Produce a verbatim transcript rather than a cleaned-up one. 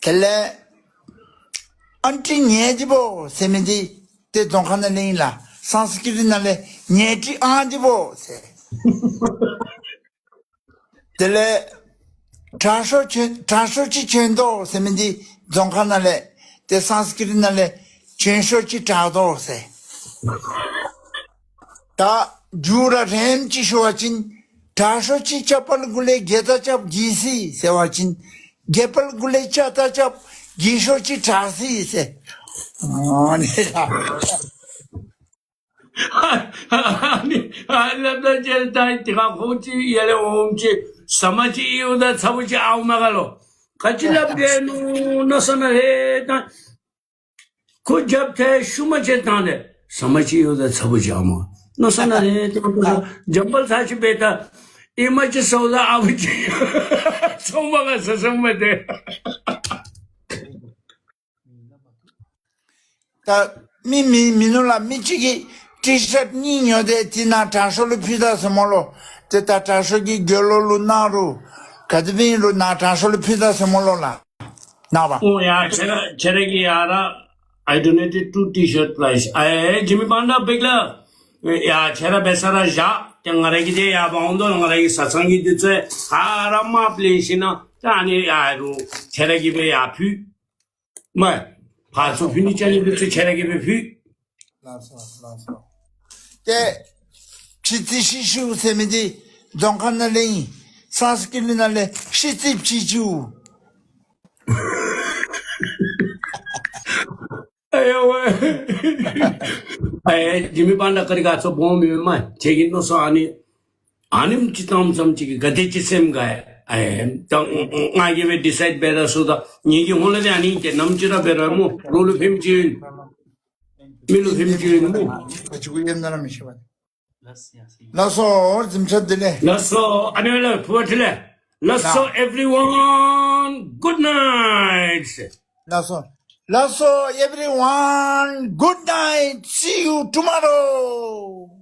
དེ་ལས་ཨན་ཊི་ཉལ་ཏེ་བོ་ཟེར་མི་འདི་ཏེ་རྫོང་ཁ་ནང་ལས་ཨིན་ལགས། སཾསྐྲྀཏ་ནང་ལས་ཉལ་ཏེ་ཨང་ཏེ་བོ་ཟེར། དེ་ལས་དྲག་ཤོས་བྱོན་དྲག་ཤོས་ཅིག་བྱོན་དོ་ཟེར་མི་འདི་རྫོང་ཁ་ནང་ལས་ཏེ་སཾསྐྲྀཏ་ནང་ལས་བྱོན་ཤོས་ཅིག་དྲག་དོ་ཟེར། ད་མཇུག་ར་རནམ་ཅིག་ཞུ་བ་ཅིན་དྲག་ཤོས་ཅིག་ཅ་པཱལ་གུ་ལས་གྱལ་ཏ་རྐྱབ་གྱིས་སི་ཟེར་བ་ཅིན་གྱལ་པཱལ་གུ་ལས་ཅ་ཏ་རྐྱབ་གྱིས་ཤོས་ཅིག་དྲག་སི་ཟེར། ཨ་ནི་ལགས། ཨ་ནི་ཨ་ལ་ད་ཅེ་ད་ཏེ་ཁ་ཁོང་ཅིག་ཡ་ལས་འོང་ཅིག་ཟ་མ་ཅིག་ཨིན་ད་ཚ་བོ་ཅིག་ཨའུ་མ་ག་ལོ། ཁ་ཅིག་ལབ་དེ་ནུ་མནོ་ས་ན་རེ་ད། ཁོ་རྒྱབ་ཐལ་ཤུལ་མ་ཅིག་བཏང་སྟེ་ཟ་མ་ཅིག་ཡོད་ད་ཚ་བོ་ཅིག་ཨའུ་མ་མནོ་ས་ན་རེ་ད། ཁོ་ད་འཇམ་དཔལ་ཚར་ཅིག་འབད་ད་ཨེ་མ་ཅིག་ཟཝ་ད་ཨ་བུ་ཅིག་ཚོང་པ་ག་ཟ་ཟ་མ་དེ། ད་མི་མི་མི་ནུ་ལགས། མི་ཅིག་གིས་ཊི་ཤཊ་གཉིས་ཉོ་སྟེ་ཏེ་ནཱ་དྲག་ཤོས་ལུ་ཕུལ་ད་ཟེར་སྨོ་ལོ། ཏེ་ད་དྲག་ཤོས་ཀྱི་དགེ་སློང་ལུ་གནང་རུང་ག་དེ་སྦེ་ཨིན་རུང་ནཱ་དྲག་ཤོས་ལུ་ཕུལ་ད་ཟེར་སྨོ་ལོ་ལགས། ནཱ་བ། ཨོ་ཡ་ཁྱེད་ར་ཁྱེད་ར་གི་ཡ་ར། I donated two T-shirt price. ཨའེ་ཇི་མི་བན་ཌ་བེག་ལགས། ཡ་ཁྱེད་ར་འབད་ས་ར་བཞག། ཏེ་ང་ར་གིས་ཏེ་ཡར་འབག་འོང་དོ། ང་ར་གི་བཟའ་ཚང་གི་དུས་ཚོད་ག་ར་མར་པ་ལེན་ཞིན་ན་ད་ཨ་ནི་ཡ་རུང་ཁྱེད་ར་གིས་སྦེ་ཡར་ཕུལ། མ་ཕར་ཚུར་ཕུལ་ནི་ཅ་ནི་དུས་ཚོད་ཁྱེད་ར་གིས་སྦེ་ཕུལ། ལགས་སོ་ལགས་སོ། ཏེ་ཕྱི་རྩིག་ཤི་ཤུ་ཟེར་མི་འདི་རྫོང་ཁ་ནང་ལས་ཨིན། སཾསྐྲྀཏ་ནང་ལས་ཤི་རྩིག་ཕྱི་ཤུ། ཨའེ་ཡ་ཝེ། ཨའེ་ཇི་མི་བན་ཌ་ཀ་རི་ག་ཚོ་སྦོམ་མེན་མས། ཁྱེད་ཀྱིས་མནོ་སོང་ཨ་ནི། ཨ་ནེམ་ཅིག་ཙམ་ཙམ་ཅིག་གིས་ག་དེ་ཅིག་སེམས་དགའ་ཡི། ཨའེ་ད་ང་གིས་སྦེ་ཌི་སའིཌ་འབད་ད་ཚུགས་ད་ངེ་གི་ཧོང་ལས་ཏེ་ཨ་ནི་ཏེ་ནམ་ཅིག་ར་འབད་རུང་སྨོ་རོགས་ལུ་ཕནམ་ཅིག་ཨིན། མི་ལུ་ཕནམ་ཅིག་ཨིན་སྨོ། ལགས་སོ་གཟིམ་ཤག་བདེ་ལེགས། ལགས་སོ་ཨ་ནི་ལགས་ཕུ་བ་ཁྲི་ལས། ལགས་སོ་ལགས། Everyone, good night. ལགས་སོ། ལགས་སོ་everyone, good night. See you tomorrow.